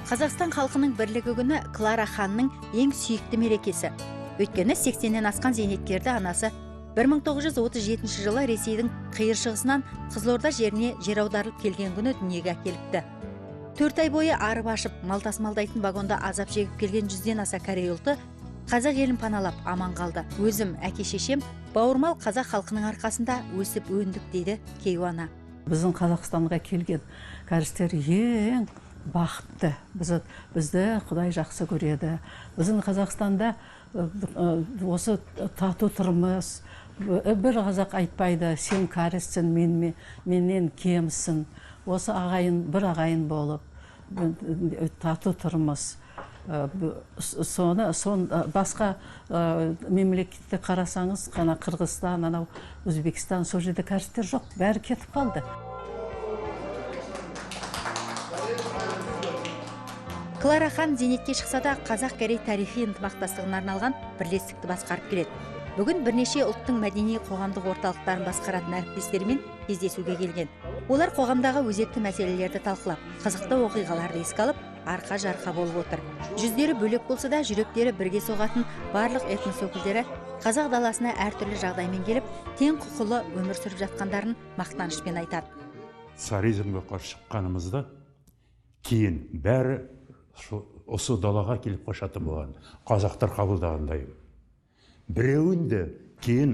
Қазақстан халқының бірлігі күні Клара ханның ең сүйікті мерекесі. Өйткені 80-нен асқан зейнеткерді анасы 1937 жылы Ресейдің қиыр шығысынан Қызылорда жеріне жер аударылып келген күні дүниеге әкеліпті. 4 ай бойы арып ашып, мал тасымалдайтын вагонда азап шегіп келген 100-ден аса корей ұлты қазақ елін паналап аман қалды. Өзім, әке шешем, бауырмал қазақ халқының арқасында өсіп өндік, дейді кейуана. Біздің Қазақстанға келген кәрістер ең бақытты. Бізді Құдай жақсы көреді. Біздің Қазақстанда осы тату тұрмыс, бір қазақ айтпайды, сен кәріссің, менен кемсің. Осы ағайын, бір ағайын болып, тату тұрмыс. Соны, басқа мемлекетте қарасаңыз, қана Қырғызстан, анау Өзбекстан, сол жерде кәрістер жоқ, бәрі кетіп қалды. Клара хан зейнетке шықса да, қазақ-корей тарихи ынтымақтастығына арналған бірлестікті басқарып келеді. Бүгін бірнеше ұлттың мәдени қоғамдық орталықтарын басқаратын әріптестерімен кездесуге келген. Олар қоғамдағы өзекті мәселелерді талқылап, қызықты оқиғаларды еске алып, арқа-жарқа болып отыр. Жүздері бөлек болса да, жүректері бірге соғатын барлық этнос өкілдері қазақ даласына әртүрлі жағдаймен келіп, тең құқылы өмір сүріп жатқандарын мақтанышпен айтады. Царизмге қарсы шыққанымызда кейін бәрі осы далаға келіп қашатын болған, қазақтар қабылдағандай. Біреуін де кейін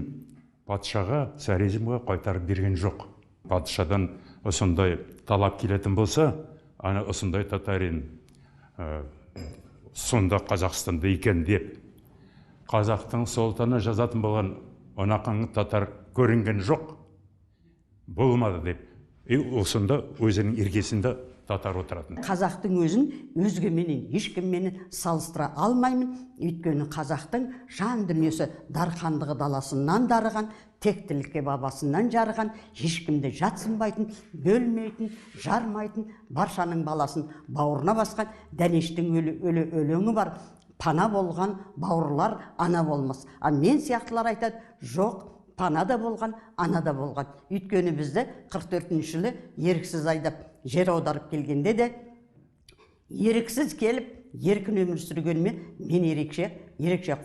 патшаға, царизмге қайтарып берген жоқ. Патшадан осындай талап келетін болса, ана осындай татарин сонда Қазақстанда екен деп қазақтың солтаны жазатын болған, онақаң татар көрінген жоқ, болмады деп. Осында өзінің іргесінде татар отыратын. Қазақтың өзін өзгеменен, ешкімменен салыстыра алмаймын. Өйткені қазақтың жан дүниесі дархандығы даласынан дарыған, тектілікке бабасынан жарыған, ешкімді жатсынбайтын, бөлмейтін, жармайтын, баршаның баласын бауырына басқан Дәнештің өлеңі бар. Пана болған бауырлар ана болмас. А мен сияқтылар айтады, жоқ, пана да болған, ана да болған. Өйткені бізді 44 жылы еріксіз айдап, жер аударып келгенде де еріксіз келіп, еркін өмір сүргеніме мен ерекше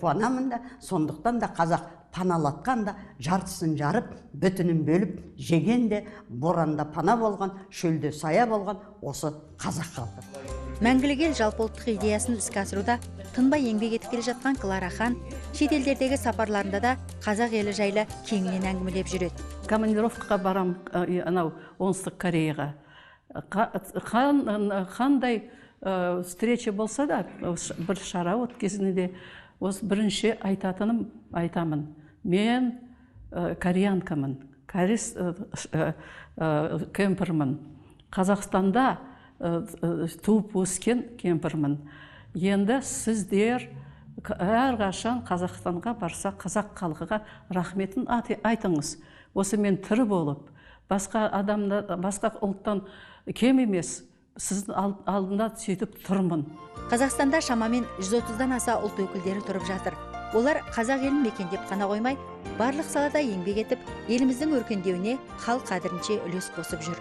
қуанамын да. Сондықтан да қазақ паналатқан да, жартысын жарып, бүтінін бөліп жеген де, боранда пана болған, шөлде сая болған осы қазақ халқы. Мәңгілік ел жалпы ұлттық идеясын іске асыруда тынбай еңбек етіп келе жатқан Клара хан шетелдердегі сапарларында да қазақ елі жайлы кеңінен әңгімелеп жүреді. Командировкаға барам, анау Оңтүстік Кореяға. Қандай встреча болса да, бір шара өткізгенде осы бірінші айтатыным айтамын. Мен кореянкамын, кәріс кемпірмін. Қазақстанда туып өскен кемпірмін. Енді сіздер әрқашан Қазақстанға барса, қазақ халқыға рахметін айтыңыз. Осы мен тірі болып, басқа адамда, басқа ұлттан кем емес, сіздің алдында сөйтіп тұрмын. Қазақстанда шамамен 130-дан аса ұлт өкілдері тұрып жатыр. Олар қазақ елін мекендеп қана қоймай, барлық салада еңбек етіп, еліміздің өркендеуіне хал қадірінше үлес қосып жүр.